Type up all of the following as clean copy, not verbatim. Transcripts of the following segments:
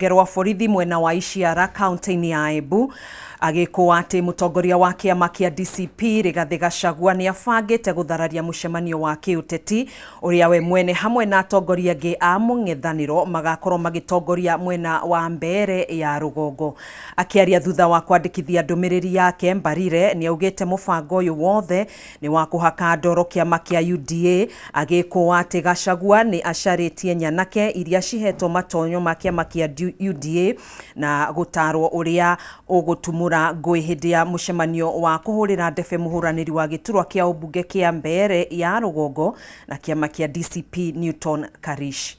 Rwa borithi mwena wa Ishiara kaunti-inĩ ya Embu agĩkũa atĩ mũtongoria wa kĩama kĩa DCP Rigathĩ Gachagua nĩ abangĩte gũthararia mũcemanio wa kĩũteti ũrĩa we mwene hamwe na atongoria angĩ a mũng'ethanĩro magakorwo magĩtongoria mwena wa Mbeere ya rũgongo. Akĩaria thutha wa kwandĩkithia ndũmĩrĩri yake, Mbarire nĩ augĩte mũbango ũyũ wothe nĩ wa kũhaka ndoro kĩama kĩa UDA, agĩkũa atĩ Gachagua nĩ acarĩtie nyanake iria cihetwo matonyo ma kĩama kĩa UDA na gũtarwo ũrĩa ũgũtumũra ngũĩ hĩndĩ ya mũcemanio wa kũhũrĩra ndebe mũhũranĩri wa gĩturwa kĩa ũmbunge kĩa Mbeere ya rũgongo na kĩama kĩa DCP Newton Karish.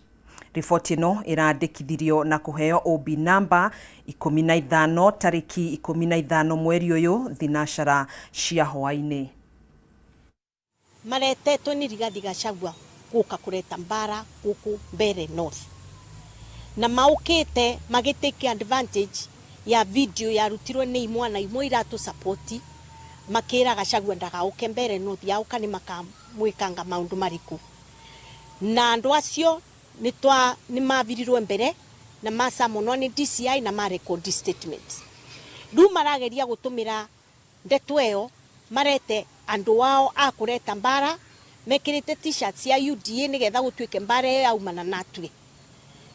Riboti ĩno ĩrandĩkithirio na kũheo OB namba 15 tarĩki 15 mweri ũyũ thinacara cia hwaĩ-inĩ. Maretetwo nĩ Rigathi Gachagua gũka kũreta mbara gũkũ Mbeere North, na maũkĩte magĩtake advantage ya video yarutirwo nĩ imwana imwe iratũ support, makĩra Gachagua ndagaũke Mbeere North, yaũka nĩ makamwĩkanga maũndũ marĩkũ. Na andũ acio nĩ mavirirwo mbere na macamonwo nĩ DCI na ma record statement. Rĩu marageria gũtũmĩra ndeto ĩyo marete andũ ao a kũreta mbara mekĩrĩte t-shirt cia UDA nĩgetha gũtuĩke mbara ĩyo yaumana na atue.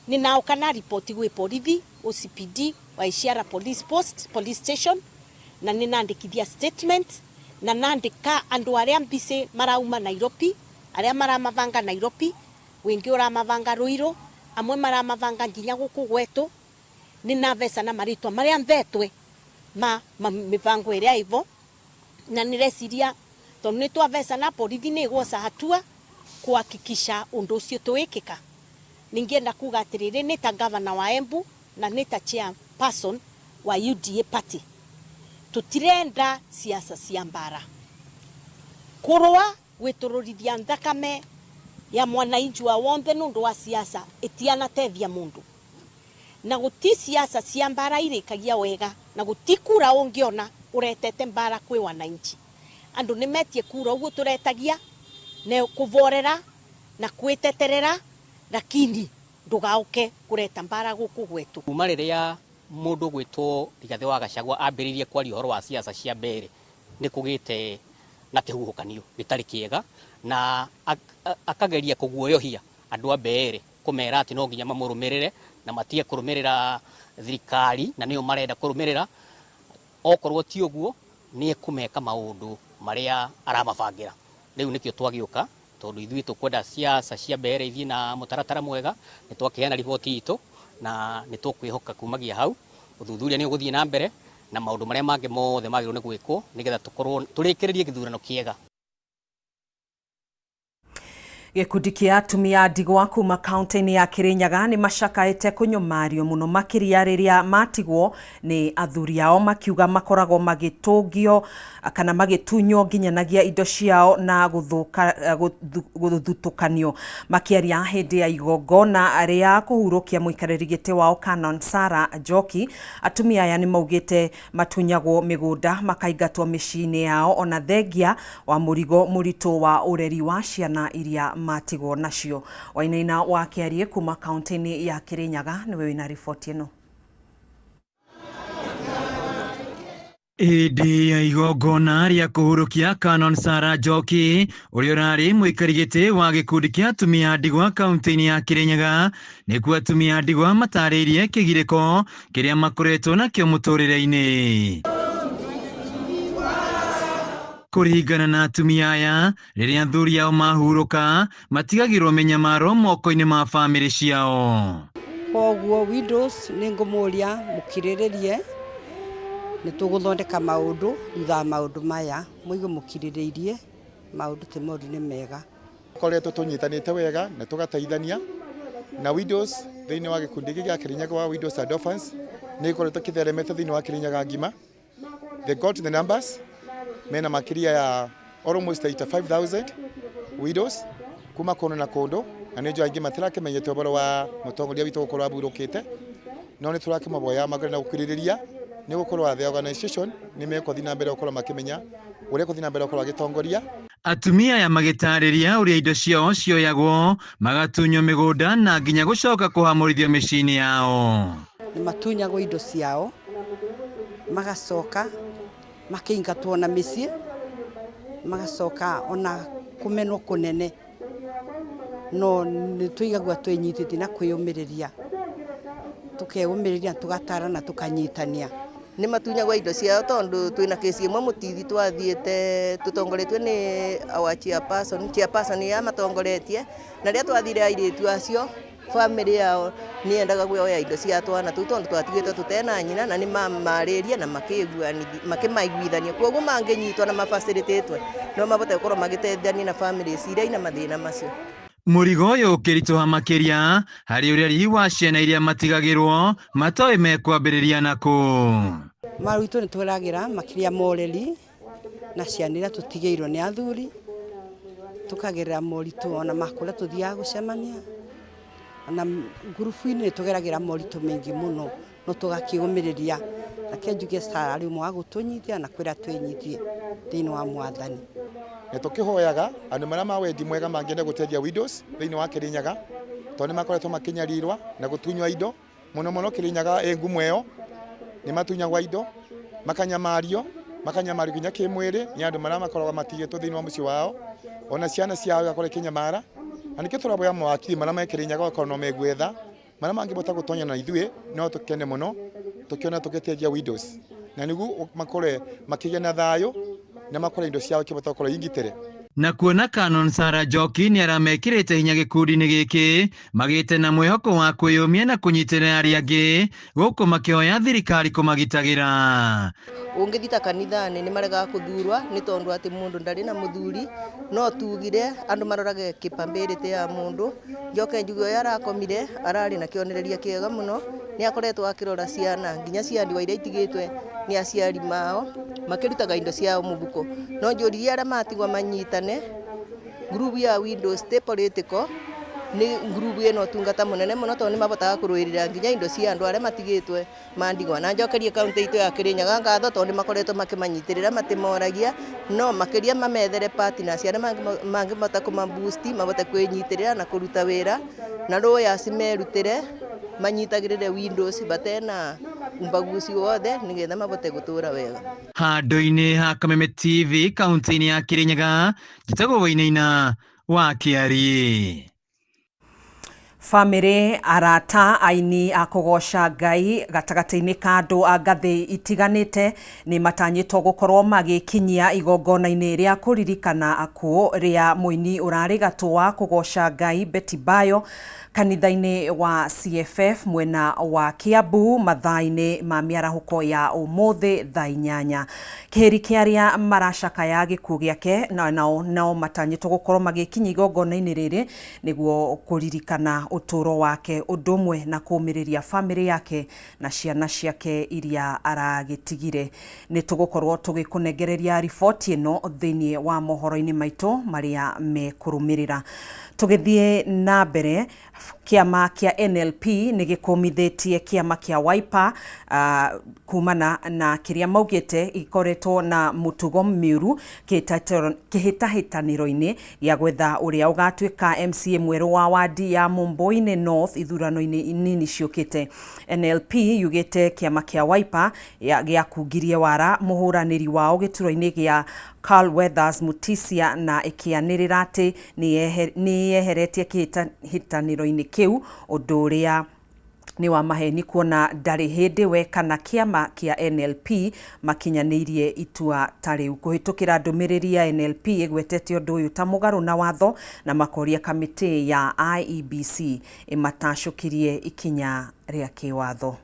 Nĩ naũka na riboti gwĩ borithi OCPD wa Ishiara Police Post, Police Station, na nĩ nandĩkithia statement na nandĩka andũ arĩa mbici marauma Nairobi, arĩa maramabanga Nairobi, wĩngĩ ũramabanga Ruiru, amwe maramabanga nginya gũkũ gwetũ. Nĩ nabeca na marĩtwa marĩa nthetwe ma mĩbango ĩrĩa ĩvo, na nĩreciria tondũ nĩ twabeca na borithi nĩ ĩgwoca hatua kuhakikisha ũndũ ũcio tũĩkĩka. Ningĩenda kuga atĩrĩrĩ, nĩ ta governor wa Embu na nĩ ta chairperson wa UDA party, tũtirenda siasa cia mbara, kũrũa gwĩtũrũrithia nthakame ya mwananchi wa wonthe nũndũ wa siasa ĩtianatethia mũndũ, na gũti siasa cia mbara irĩkagia wega, na gũti kura ũngĩona ũretete mbara kwĩ wananchi. Andũ nĩ metie kura ũguo tũretagia na kũvorera na kwĩteterera, lakini ndũgaũke kũreta mbara gũkũ gwetũ. Kuma rĩrĩa mũndũ gwĩtwo Rigathĩ wa Gachagua ambĩrĩirie kwaria ũhoro wa siasa cia Mbeere, nĩ kũgĩte na kĩhuhũkanio gĩtarĩ kĩega, na akageria kũguoyohia andũ a Mbeere kũmera atĩ no nginya mamũrũmĩrĩre na matige kũrũmĩrĩra thirikari na nĩyo marenda kũrũmĩrĩra. Okorwo ti ũguo nĩ ekũmeka maũndũ marĩa aramabangĩra. Rĩu nĩkĩo twagĩũka, tondũ ithuĩ tũkwenda siasa cia Mbeere ithiĩ na mũtaratara mwega. Nĩ twakĩheana riboti itũ na nĩ tũkwĩhoka kumagia hau ũthuthuria nĩ ũgũthiĩ na mbere na maũndũ marĩa mangĩ mothe magĩrĩirwo nĩ gwĩkwo nĩgetha tũkorwo tũrĩkĩrĩrie gĩthurano kĩega. Gĩkundi kĩa atumia ndigwa kuma kaunti-inĩ ya Kirinyaga nĩ macakaĩte kũnyũmario mũno makĩria rĩrĩa matigwo nĩ athuri ao, makiuga makoragwo magĩtũngio kana magĩtunywo nginyanagia indo ciao na gũthutũkanio. Makĩaria hĩndĩ ya igongona rĩa kũhurũkia mũikarĩri gĩtĩ wao Canon Sarah Njoki, atumia aya nĩ maugĩte matunyagwo mĩgũnda, makaingatwo mĩciĩ-inĩ yao, ona thengia wa mũrigo mũritũ wa ũreri wa ciana iria matigwo nacio. Wainaina wa Kĩarie kuma kaunti-inĩ ya Kirinyaga nĩwe wĩna riboti ĩno. Hĩndĩ ya igongona rĩa kũhurũkia Canon Sarah Njoki ũrĩa ũrarĩ mũikari gĩtĩ wa gĩkundi kĩa atumia ndigwa kaunti-inĩ ya Kirinyaga, nĩkuo atumia ndigwa matarĩirie kĩgirĩko kĩrĩa makoretwo nakĩo mũtũrĩre-inĩ. Kũringana na atumia aya, rĩrĩa athuri ao mahurũka matigagĩrwo mĩnyamaro moko-inĩ ma bamĩrĩ ciao. Koguo widows nĩ ngũmũria mũkirĩrĩrie, nĩ tũgũthondeka maũndũ thutha wa maũndũ maya, mũigue mũkirĩrĩirie, maũndũ ti moru, nĩ mega. Koretwo tũnyitanĩte wega na tũgateithania na widows thĩinĩ wa gĩkundi gĩkĩ gĩa Kirinyaga wa Widows and Orphans nĩ gĩkoretwo kĩtheremete thĩinĩ wa Kirinyaga ngima. They got the numbers mena makĩria ya almost 85,000 widows kuma kũndũ na kũndũ, na nĩ njũĩ aingĩ matirakĩmenyete ũhoro wa mũtongoria witũ gũkorwo aburũkĩte, no nĩ tũrakĩmaboya magĩre na gũkirĩrĩria nĩ gũkorwo the organization nĩ mekũthiĩ na mbere gũkorwo makĩmenya ũrĩa kũthiĩ na mbere gũkorwo agĩtongoria. Atumia aya magĩtarĩria ũrĩa indo ciao cioyagwo, magatunywo mĩgũnda na nginya gũcoka kũhamũrithio mĩciĩ-inĩ yao. Matunyagwo indo ciao, magacoka makĩingatwo na mĩciĩ, magacoka ona kũmenwo kũnene, no nĩ tũigagua twĩnyitĩtie na kwĩyũmĩrĩria, tukeyũmĩrĩria, tugatarana, tukanyitania. Nĩ matunyagwo indo ciao tondu twina kesi imwe mutithi twathiĩte tutongoretio nĩ our chairperson, chairperson ya matongoretie, na rĩrĩa twathire airĩtu acio family yao nĩ yendaga kuoya indo cia twana tũu tondu twatigĩtwo tũtena nyina, na nĩ mamarĩrie na makĩmaiguithania, koguo mangĩnyitwo na mabacĩrĩtĩtwe no mabote gũkorwo magĩteithania na families iria ina mathĩna macio. Mũrigo ũyũ ũkĩritũha makĩria harĩ ũreri wa ciana iria matigagĩrwo matoĩ mekwambĩrĩria nakũ. Maruitũ nĩ twĩragĩra makĩria moreri na ciana iria tũtigĩirwo nĩ athuri, tũkagerera moritũ ona ma kũrĩa tũthiaga gũcemania, ona ngurubu-inĩ nĩ tũgeragĩra moritũ maingĩ mũno, no tũgakĩũmĩrĩria. Reke njuge Sarah rĩu mwa gũtũnyithia na kwĩra twĩnyithie thĩinĩ wa Mwathani. Nĩ tũkĩhoyaga andũ marĩa ma wendi mwega mangĩenda gũteithia widows thĩinĩ wa Kirinyaga, tondũ nĩ makoretwo makĩnyarirwa na gũtunywa indo mũno mũno. Kirinyaga ĩ ngumo ĩyo, nĩ matunyagwa indo, makanyamario, makanyamario nginya kĩmwĩrĩ nĩ andũ marĩa makoragwo matigĩtwo thĩinĩ wa mũciĩ wao, ona ciana ciao igakorwo ikĩnyamara. Na nĩkĩo tũraboya mawakiri marĩa me Kirinyaga okorwo no megwetha marĩa mangĩbota gũtonya na ithuĩ, no tũkene mũno tũkĩona tũgĩteithia widows, na nĩguo makorwe makĩgĩa na thayũ na makore indo ciao ikĩbota gũkorwo ingitĩre. Na kuona Canon Sarah Njoki nĩ aramekĩrĩte hinya gĩkundi-inĩ gĩkĩ, magĩte na mwĩhoko wa kwĩyũmia na kũnyitĩrĩra arĩa angĩ gũkũ makĩhoya thirikari kũmagitagĩra. Ũngĩthiĩ ta kanitha-inĩ nĩ maregaga kũthurwa nĩ tondũ atĩ mũndũ ndarĩ na mũthuri, no tugire andũ marorage capability ya mũndũ. Njoke njuge ũyũ arakomire ararĩ na kĩonereria kĩega mũno, nĩ akoretwo akĩrora ciana nginya cia ndigwa iria itigĩtwe nĩ aciari mao, makĩrutaga indo ciao mũbuko. No njũririe arĩa matigwa manyitane, group ya widows ti political, nĩ group ĩno ũtungata mũnene mũno tondũ nĩ mabotaga kũrũĩrĩra nginya indo cia andũ arĩa matigĩtwe mandigwa. Na njokerie kaunti itũ ya Kirinyaga ngatho tondũ nĩ makoretwo makĩmanyitĩrĩra, matimoragia, no makĩria mamethere partners arĩa mangĩbota kũma-boost mabote kwĩnyitĩrĩra na kũruta wĩra, na lawyers merutĩre manyitagĩrĩre widows batena umbaguzi wothe nĩgetha mabote gũtũra wega. Handũ-inĩ ha Kameme TV kaunti-inĩ ya Kirinyaga, njĩtagwo Wainaina wa Kĩariĩ. Bamĩrĩ, arata, aini a kũgoca Ngai gatagatĩ-inĩ ka andũ a ngathĩ itiganĩte nĩ matanyĩtwo gũkorwo magĩkinyia igongona-inĩ rĩa kũririkana akuũ rĩa mũini ũrarĩ gatũ wa kũgoca Ngai Betty Bayo kanitha-inĩ wa CFF mwena wa Kiambu mathaa-inĩ ma mĩarahũko ya ũmũthĩ thaa 8. Kĩhĩri kĩa arĩa maracakaya gĩkuũ gĩake nao matanyĩtwo gũkorwo magĩkinyia igongona-inĩ rĩrĩ nĩguo kũririkana ũtũũro wake, ũndũ ũmwe na kũũmĩrĩria bamĩrĩ yake na ciana ciake iria aragĩtigire. Nĩ tũgũkorwo tũgĩkũnengereria riboti ĩno thĩinĩ wa mohoro-inĩ maitũ marĩa mekũrũmĩrĩra. Tũgĩthiĩ na mbere, kĩama kĩa NLP nĩ gĩkũmithĩtie kĩama kĩa Wiper kumana na kĩrĩa maugĩte ikoretwo na mũtugo mĩũru kĩhĩtahĩtanĩro-inĩ gĩa gwetha ũrĩa ũgatuĩka MCA mwerũ wa wadi ya Mumboine North ithurano-inĩ nini ciũkĩte. NLP yugĩte kĩama kĩa Wiper gĩakungirie wara mũhũranĩri wao gĩturwa-inĩ gĩa Carl Weathers Mutisia na ĩkĩanĩrĩra atĩ nĩ yeheretie kĩhĩtahĩtanĩro-inĩ kĩu, ũndũ ũrĩa nĩ wa maheni kuona ndarĩ hĩndĩ we kana kĩama kĩa NLP makinyanĩirie itua ta rĩu. Kũhĩtũkĩra ndũmĩrĩri ya NLP ĩgwetete ũndũ ũyũ ta mũgarũ na watho na makoria kamĩtĩ ya IEBC ĩmatacũkĩrie ikinya rĩa kĩwatho.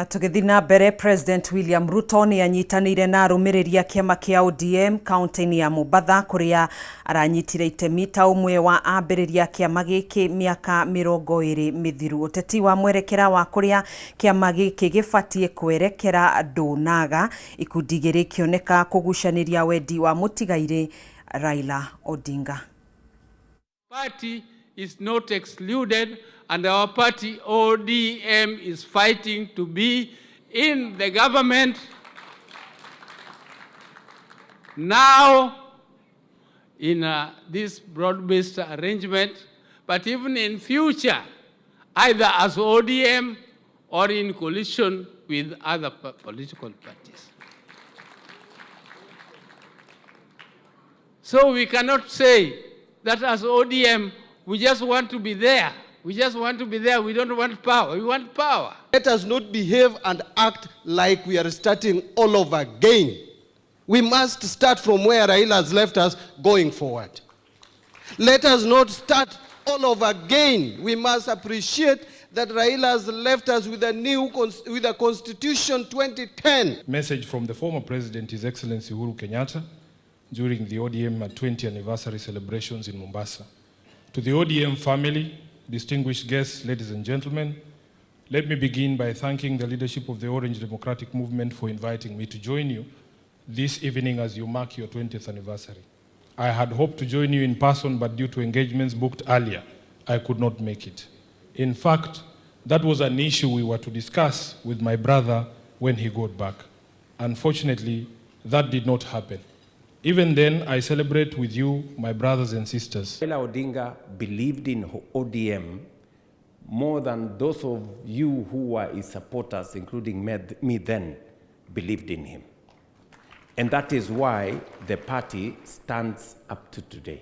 Tũgĩthiĩ na mbere, President William Ruto nĩ anyitanĩire na arũmĩrĩri a kĩama kĩa ODM kaunti-inĩ ya Mombatha, kũrĩa aranyitire itemi ta ũmwe wa ambĩrĩria kĩama gĩkĩ mĩaka 20 mĩthiru. Ũteti wa mwerekera wa kũrĩa kĩama gĩkĩ gĩbatiĩ kwerekera ndũnaga, ikundi igĩrĩ ikĩoneka kũgucanĩria wendi wa mũtigairĩ Raila Odinga. Party is not excluded, and our party ODM is fighting to be in the government now in this broad-based arrangement, but even in future, either as ODM or in coalition with other political parties. So we cannot say that as ODM, we just want to be there. We just want to be there. We don't want power. We want power. Let us not behave and act like we are starting all over again. We must start from where Raila has left us going forward. Let us not start all over again. We must appreciate that Raila has left us with a new with a Constitution 2010. Message from the former president, His Excellency Uhuru Kenyatta, during the ODM 20th anniversary celebrations in Mombasa. To the ODM family, distinguished guests, ladies and gentlemen, let me begin by thanking the leadership of the Orange Democratic Movement for inviting me to join you this evening as you mark your 20th anniversary. I had hoped to join you in person, but due to engagements booked earlier, I could not make it. In fact, that was an issue we were to discuss with my brother when he got back. Unfortunately, that did not happen. Even then, I celebrate with you, my brothers and sisters. Raila Odinga believed in ODM more than those of you who were his supporters, including me then, believed in him. And that is why the party stands up to today.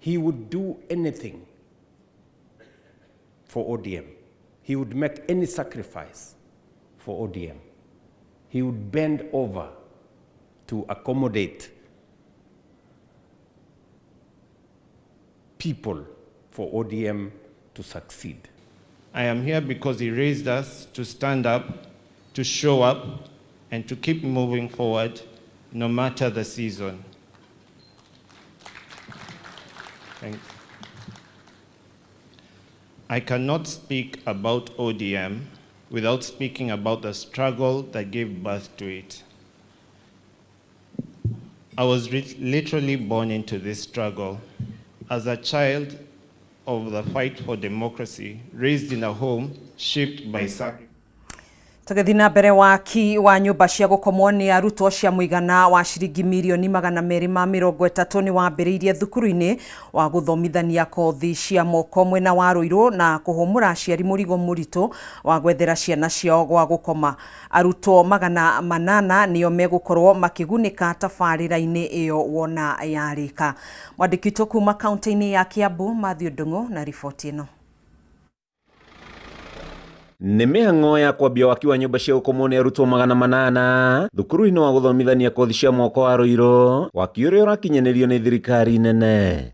He would do anything for ODM. He would make any sacrifice for ODM. He would bend over to accommodate people for ODM to succeed. I am here because he raised us to stand up, to show up, and to keep moving forward no matter the season. Thanks. I cannot speak about ODM without speaking about the struggle that gave birth to it. I was literally born into this struggle. As a child of the fight for democracy, raised in a home shaped by sacrifice. Tũgĩthiĩ na mbere, waki wa nyũmba cia gũkomwo nĩ arutwo cia mũigana wa ciringi mirioni 230 nĩ wambĩrĩirie thukuru-inĩ wa gũthomithania kothi cia moko mwena wa Ruiru, na kũhũmũra aciari mũrigo mũritũ wa gwethera ciana ciao gwa gũkoma. Arutwo 800 nĩo megũkorwo makĩgunĩka tabarĩra-inĩ ĩyo wona yarĩka. Mwandĩki witũ kuma kaunti-inĩ ya Kiambu, Mathew Ndung'u, na riboti ĩno. Nĩ mĩhang'o ya kwambia waki wa nyũmba cia gũkomwo nĩ arutwo 800 thukuru-inĩ wa gũthomithania kothi cia moko wa Ruiru, waki ũrĩa ũrakinyanĩrio nĩ thirikari nene.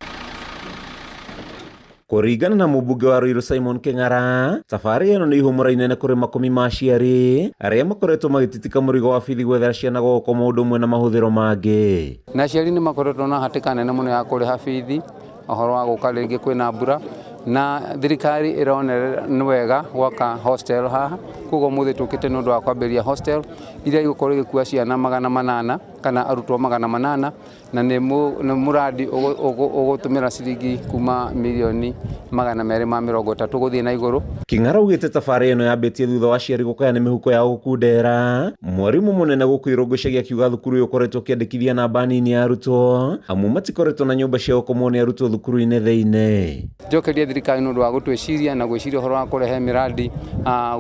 Kũringana na mũmbunge wa Ruiru Simon King'ara, tabarĩra ĩno nĩ ihũmũra inene kũrĩ makũmi ma aciari arĩa makoretwo magĩtitika mũrigo wa bithi gwethera ciana gwa gũkoma, ũndũ ũmwe na mahũthĩro mangĩ. Na aciari nĩ makoretwo na hatĩka nene mũno ya kũrĩha bithi, ũhoro wa gũka rĩngĩ kwĩna mbura, na thirikari ĩronerera nĩ wega gwaka hostel haha. Koguo mũthĩ tũkĩte nĩ ũndũ wa kwambĩrĩria hostel iria igũkorwo igĩkua ciana 800 kana arutwo 800, na nĩ mũradi ũgũtũmĩra ciringi kuma mirioni 230 gũthiĩ na igũrũ. King'ara augĩte tabarĩra ĩno yambĩtie thutha wa aciari gũkaya nĩ mĩhuko yao gũkundera. Mwarimũ mũnene gũkũ Irũngũ akiuga thukuru ũyũ ũkoretwo ũkĩandĩkithia namba nini ya arutwo, amu matikoretwo na nyũmba cia gũkomwo nĩ arutwo thukuru-inĩ thĩinĩ. Njokerie thirikari nĩ ũndũ wa gũtwĩciria na gwĩciria ũhoro wa kũrehe mĩradi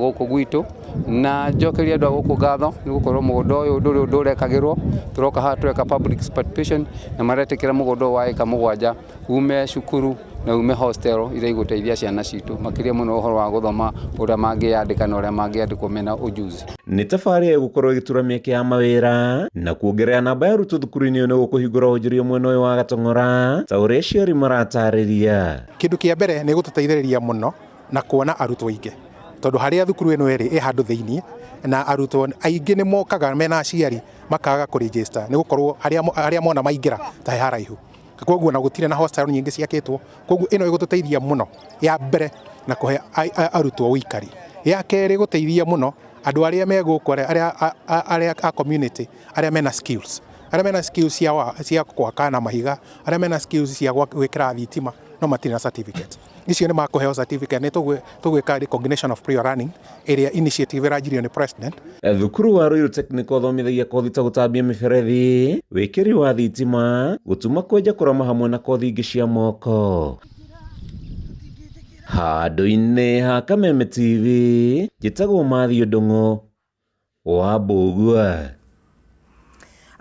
gũkũ gwitũ, na njokerie andũ a gũkũ ngatho nĩ gũkorwo mũgũnda ũyũ ndũrĩ ũndũ ũrekagĩrwo. Tũroka haha tũreka public participation na maretĩkĩra mũgũnda ũyũ wa ĩka 7 ume cukuru na ume hostel iria igũteithia ciana citũ makĩria mũno ũhoro wa gũthoma, ũrĩa mangĩyandĩka na ũrĩa mangĩandĩkwo mena ujuzi. Nĩ tabarĩra ĩgũkorwo ĩgĩtura mĩeke ya mawĩra na kuongerera namba ya arutwo thukuru-inĩ ũyũ nĩ gũkũhingũra wonjoria mwena ũyũ wa Gatong'ora, ta ũrĩa aciari maratarĩria. Kĩndũ kĩa mbere nĩ gũtũteithĩrĩria mũno na kuona arutwo aingĩ, Tondu haria thukuru ĩno ĩrĩ ĩ handũ thĩiniĩ na arutwo aingĩ nĩ mokaga mena aciari makaga kũregister nĩ gũkorwo harĩa mona maingĩra ta he haraihu. Koguo na gũtirĩ na hostel nyingĩ ciakĩtwo, koguo ĩno ĩgũtũteithia mũno ya mbere na kũhe arutwo ũikari. Ya kerĩ gũteithia mũno andũ arĩa me gũkũ arĩa a community arĩa mena skills, arĩa mena skills cia gwaka na mahiga, arĩa mena skills cia gwĩkĩra thitima no matirĩ na certificate. Icio nĩ makũheo certificate nĩ tũgwĩka recognition of prior learning ĩrĩa initiative ĩranjirio nĩ president. Thukuru wa Ruiru Technical ũthomithagia kothi ta gũtambia mĩberethi, wĩkĩri wa thitima, gũtuma, kwenja, kũrama hamwe na kothi ingĩ cia moko. Handũ-inĩ ha Kameme TV, njĩtagwo Matthew Ndung'u wa Mbũgua.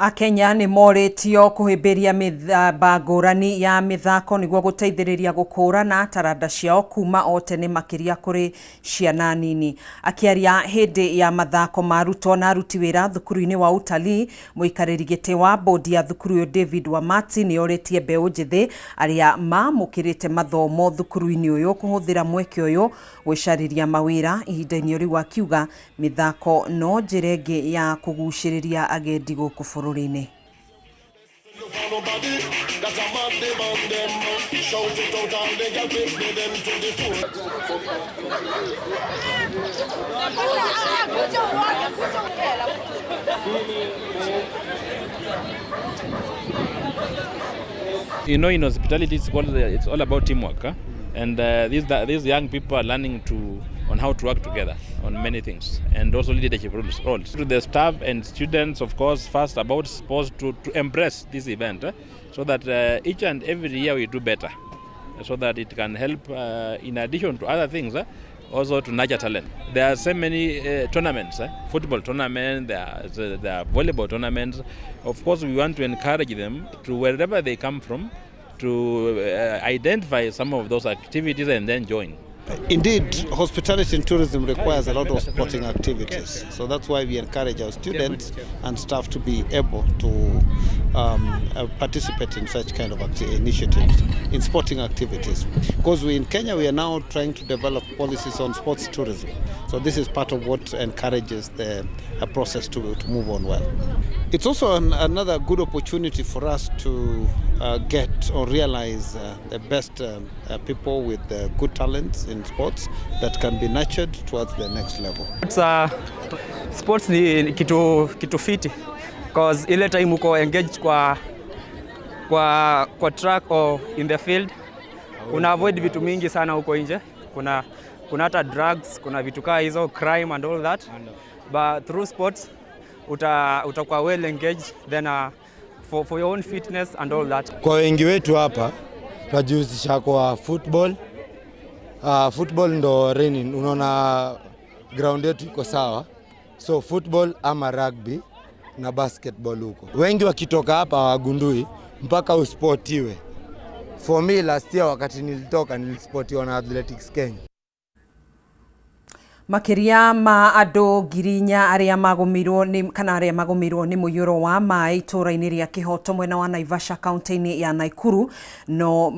Akenya nĩ morĩtio kũhĩmbĩria mĩthemba ngũrani ya mĩthako nĩguo gũteithĩrĩria gũkũrana taranda ciao kuma o tene, makĩria kũrĩ ciana nini. Akĩaria hĩndĩ ya mathako ma arutwo na aruti wĩra thukuru-inĩ wa utalii, mũikarĩri gĩtĩ wa bodi ya thukuru ũyũ David Wamati nĩ orĩtie mbeũ njĩthĩ arĩa mamũkĩrĩte mathomo thukuru-inĩ ũyũ kũhũthĩra mweke ũyũ gwĩcarĩria mawĩra ihinda-inĩ rĩu, akiuga mĩthako no njĩra ĩngĩ ya kũgucĩrĩria agendi gũkũ bũrũri-inĩ. Nobody that a man them on them. Shout it out all the girl pick me them to the floor. In hospitality, it's all about teamwork, huh? And these young people are learning to on how to work together on many things, and also leadership roles. To the staff and students, of course, first about sports to embrace this event, so that each and every year we do better, so that it can help, in addition to other things, also to nurture talent. There are so many tournaments, football tournament, there are volleyball tournaments. Of course, we want to encourage them to, wherever they come from, to identify some of those activities and then join. Indeed, hospitality and tourism requires a lot of sporting activities. So that's why we encourage our students and staff to be able to participate in such kind of initiatives, in sporting activities. Because we in Kenya, we are now trying to develop policies on sports tourism. So this is part of what encourages the process to move on well. It's also another good opportunity for us to get or realize the best people with good talents in sports that can be nurtured towards the next level. Sports ni kitu fiti cause ile time uko engaged kwa track or in the field, una avoid vitu mingi sana huko nje. Kuna hata drugs, kuna vitu kaa hizo, crime and all that, but through sports utakuwa well engaged, then for your own fitness and all that. Kwa wengi wetu hapa twajihusisha kwa football. Football ndo reigning. Unaona ground yetu iko sawa, so football ama rugby na basketball huko. Wengi wakitoka hapa hawagundui mpaka uspotiwe. For me, last year wakati nilitoka, nilispotiwa na Athletics Kenya. Makiria ma andũ 4,000 arĩa magũmĩirwo nĩ kana arĩa magũmĩirwo nĩ mũiyũro wa maĩ itũũra-inĩ rĩa Kĩhoto mwena wa Naivasha kaunti-inĩ ya Nakuru no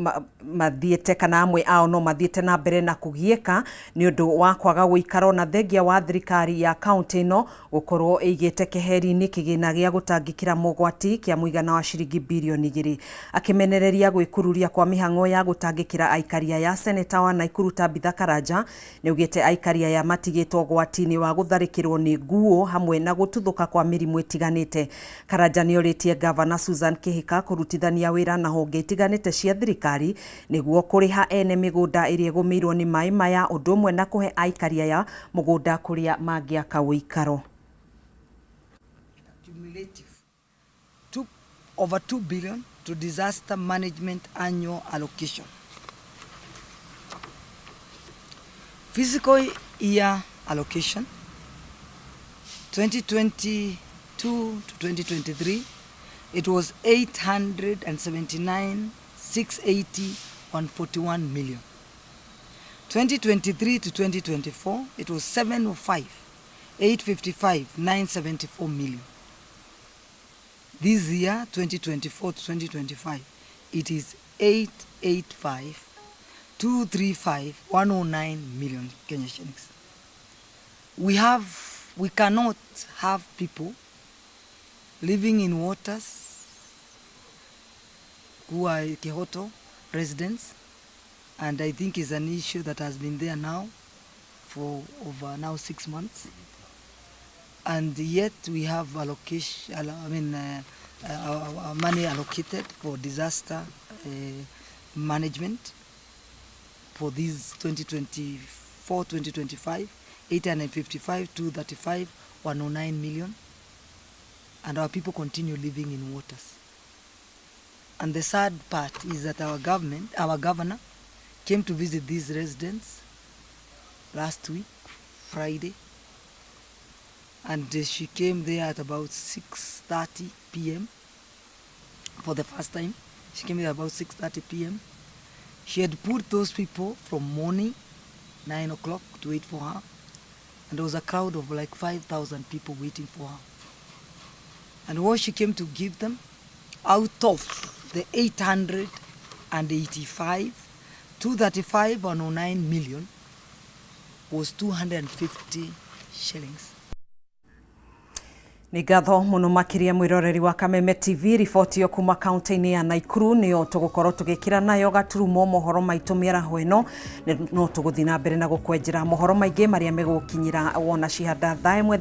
mathiĩte kana amwe ao no mathiĩte na mbere na kũgiĩka nĩ ũndũ wa kwaga gũikaro, na thengia wa thirikari ya kaunti ĩno gũkorwo ĩigĩte keheri-inĩ kĩgĩna gĩa gũtangĩkĩra mogwati kĩa mũigana wa ciringi birioni 2. Akĩmenereria gwĩkururia kwa mĩhang'o ya gũtangĩkĩra aikari aya, seneta wa Nakuru Tabitha Karanja nĩaugĩte aikari aya matigĩtwo ũgwati-inĩ wa gũtharĩkĩrwo nĩ nguo hamwe na gũtuthũka kwa mĩrimũ ĩtiganĩte. Karanja nĩorĩtie gavana Susan Kihika kũrutithania wĩra na honge itiganĩte cia thirikari nĩguo kũrĩha ene mĩgũnda ĩrĩa ĩgũmĩirwo nĩ maĩ maya, ũndũ ũmwe na kũhe aikari aya mũgũnda kũrĩa mangĩaka ũikaro. Cumulative over 2 billion to disaster management annual allocation. Fiscal year allocation 2022 to 2023, it was 879 680 141 million. 2023 to 2024, it was 705 855 974 million. This year, 2024 to 2025, it is 885 235 109 million Kenya shillings. We have, we cannot have people living in waters who are Kihoto residents, and I think is an issue that has been there now for over now 6 months. And yet we have allocation, I mean, money allocated for disaster management for these 2024-2025, 855, 235, 109 million. And our people continue living in waters. And the sad part is that our government, our governor, came to visit these residents last week, Friday. And she came there at about 6:30 p.m. for the first time. She came there about 6:30 p.m. She had put those people from morning, 9 o'clock, to wait for her. And there was a crowd of like 5,000 people waiting for her. And what she came to give them, out of the 885, 235 109 million was 250 shillings. Nĩ ngatho mũno makĩria mwĩroreri wa Kameme TV. Riboti ĩyo kuma kaunti-inĩ ya Naikuru nĩyo tũgũkorwo tũgĩkĩra nayo gaturumo mohoro maitũ mĩaraho ĩno. No tũgũthiĩ na mbere na gũkwenjera mohoro maingĩ marĩa megũkinyĩra wona cihanda thaa 1.